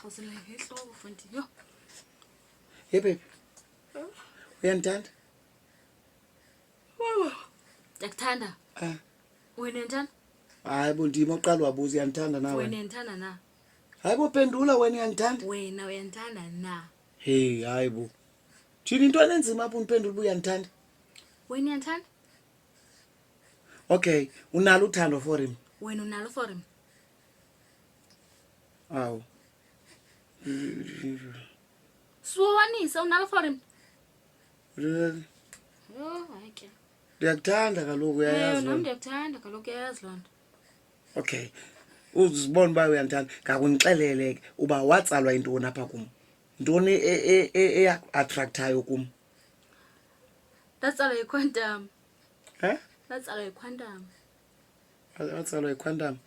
Rhawuzela ngentloko mfondini. Yho. Hey baby. Uyandithanda? Ndiyakuthanda. Ah. Wena uyandithanda? Hayi bo ndim oqala wabuza uyandithanda na Wena wena? uyandithanda na? Hayi bo phendula wena uyandithanda? Wena uyandithanda na? Hey hayi bo. Thini into enenzima apho undiphendula uba uyandithanda? Wena uyandithanda? Okay, unalo uthando for him. Wena unalo for him? Awu. Siwowanise unalo for him? Yho, hayi ke. Ndiyakuthanda kaloku Ewe, uyayazi. nam loo nto. ndiyakuthanda kaloku uyayazi loo nto. Okay. Uzibona uba uyandithanda. Ngakundixelele ke uba watsalwa yintoni apha kum. Yintoni eyaku-attract-ayo kum? Ndatsalwa yiquantum. Eh? Ndatsalwa yiquantum. Watsalwa yiquantum.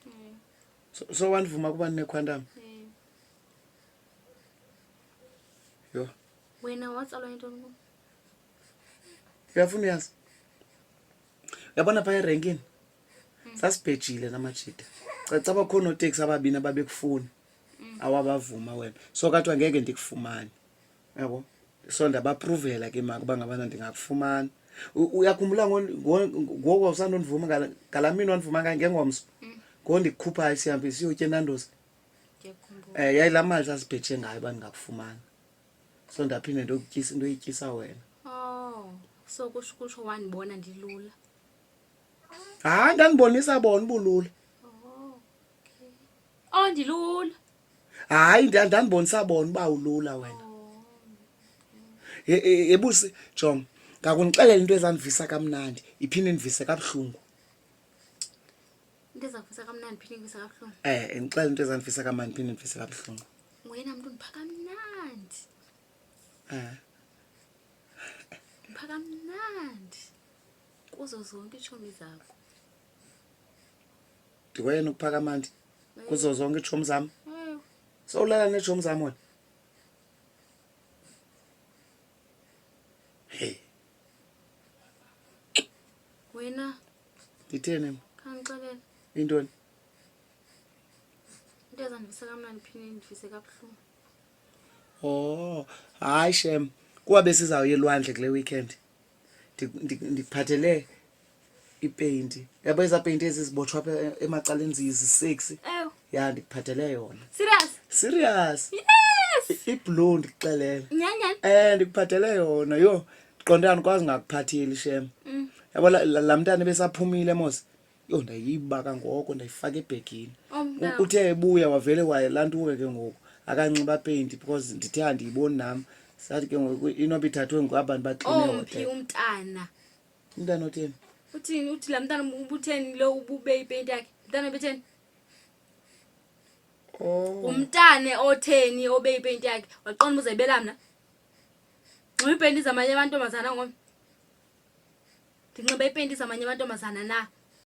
So wandivuma kuba ndinequantum? Yho. Wena watsalwa yintoni kum? Uyafuna uyazi? Uyabona phaa erenkini? Sasibhejile namajita. Caba kho nooteksi ababini ababekufuna. Awabavuma wena. So kathiwa ngeke ndikufumane. Yabo? So ndabapruvela ke maka uba ngabana ndingakufumana. Uyakhumbula ngoku wawusandondivuma ngalaa mini wandivuma ngayo ngengomso? Ngoku ndikukhuphayo sihambe siyotya eNando's. Ndiyakhumbula. Yayilaa mali sasibheje ngayo uba ndingakufumana. So ndaphinde ndokutyisa into oyityisa wena. Oh, so kusho kusho wandibona ndilula. Hayi ndandibonisa bona ubulula. Oh, okay. Oh, ndilula. Hayi ndandibonisa bona uba ulula wena. Oh. Yebusi jonga, ngakundixelela into ezandivisa kamnandi iphinde indivise kabuhlungu. Into ezakuvisa kamnandi phinde indivise kabuhlungu. Ndixelela into ezandivisa kamnandi iphinde indivise kabuhlungu. Wena mntu ndipha kamnandi. Ndipha kamnandi kuzo zonke iitshomi zakho. Ndikwayena ukupha kamnandi kuzo zonke iitshomi zam? Ewe. Sowulala neetshomi zam wena? Hey. Wena. Nditheni mna? Khandixelele. Intoni? Into ezandivisa kamnandi phinde indivise kabuhlungu. Oh, hayi shem. Kuba besizawuya elwandle kule weekend. Ndikuphathele ipeyinti. Yabo ezaa peyinti ezi zibotshwa apha emacaleni zisexy. Ewe. Ya ndikuphathele yona. Serious? Serious. Yes. Iblue ndikuxelele. Nyhani nyhani? Ndikuphathele yona. Yho, ndiqonde andikwazi ngakuphatheli shem. Yabo laa mntana ebesaphumile mos. Yho, ndayiba kangoko ndayifaka ebhegini. Oh, mntana. Uthe ebuya wavele wayelantuka ke ngoku. Akanxiba peyinti because ndithe andiyiboni nam. Sathi ke ngoku inoba ithathwe ngaba bantu baxine Omphi hotel. umntana? Umntana otheni? Uthini? Uthi laa mntana ubutheni lo ubube ipeyinti yakhe? Umntana obetheni? Oh. Umntana otheni obe ipeyinti yakhe? Waqonda uba uzayibela mna? Nxiba iipeyinti zamanye amantombazana ngomnye. Ndinxiba iipeyinti zamanye amantombazana na?